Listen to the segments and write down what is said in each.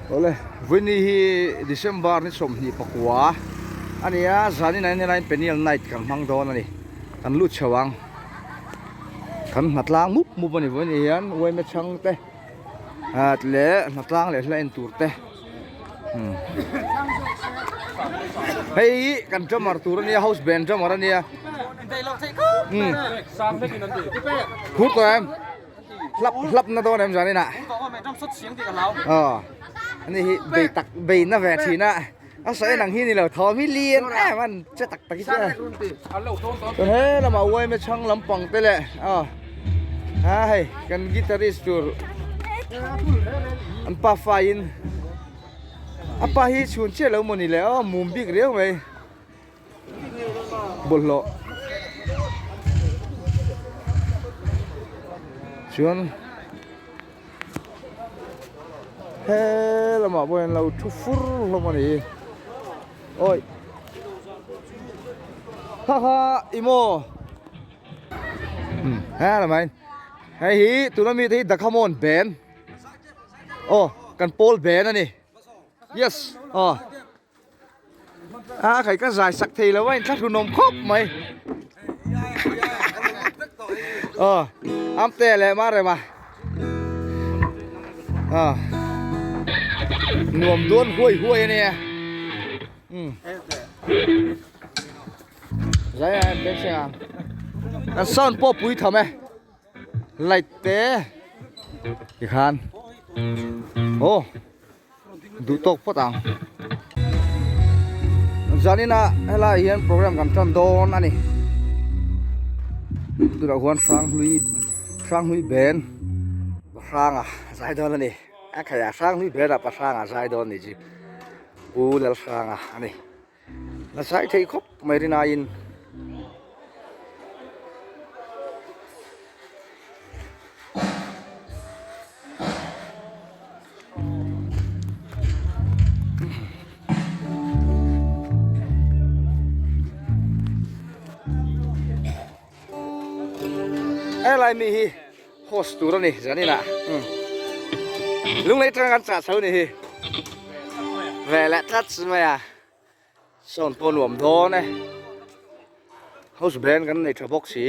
Awle, Vawiini hi December ni 24 a ni a, zanin ah hian helaiin Peniel Night kan hmang dawn a ni, kan lut chho ang, kan hnatlang mup mup a ni Vawiini hian uaime chhang te ah leh hnatlang leh hla en tur te umm hei hi kan drummer tur a nia house band drummer a nia umm phur tawh em. Hlap hlap na dawn em zanin ah. Aw. Ani hi bei tak bei na ve thin a. A sawi nang hi ni lo thawm hi lian em an che tak tak hi chu. Chuan he lamah uaime chhang lampang te leh aw. Ha hei kan guitarist tur an pa fa in a pa hi chhun chiah lo maw ni le aw mum bik riau mai. Bawlhhlawh chuan he lamah pawh hian lo thu fur hlawm a ni awi ha ha i maw he lamah hian hei hi tuna mite hi Dakhamon band aw kan pawl band a ni yes aw. A khai ka zai sak thei lo a inthlahrunawm khawp mai aw amte leh marem a aw nuam dawn huai huai a nia um zai a em beng seng ang kan sound pawh pui tham e light te tikhan aw. Duh tawk phawt ang. Zanina helai hian program kan tan dawn a ni. Tunah huan Hranghlui Hranghlui ben Pahranga zai dawn a ni. A khaih ah Hranghlui ben ah Pahranga zai dawn ni chi Pu Lalhranga a ni. La zai thei khawp mai rinaiin. Helai mi hi host tur a ni zanin ah lunglei tang kan chah chho ni hi ve leh tlat mai a sawn pawh nuam dawn e house band kan nei tha bawk si.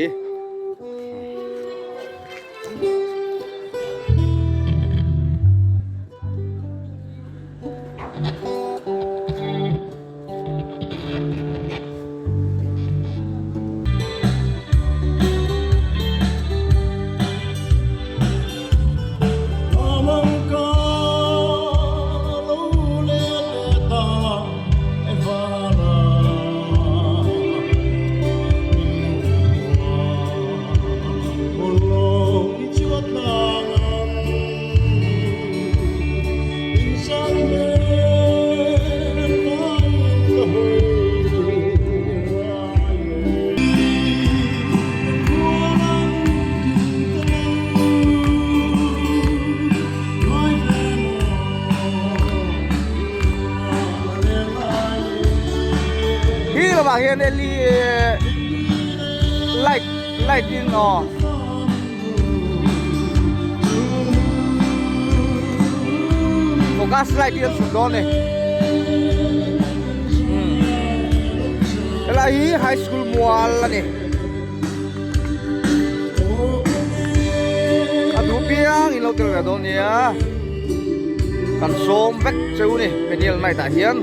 Hi lamah hian light light in aw focus light hi an chhun dawn a ni helai hi high school mual a ni a duh piang in lo tel ve dawn nia kan sawm vek cheu a ni peniel night ah hian.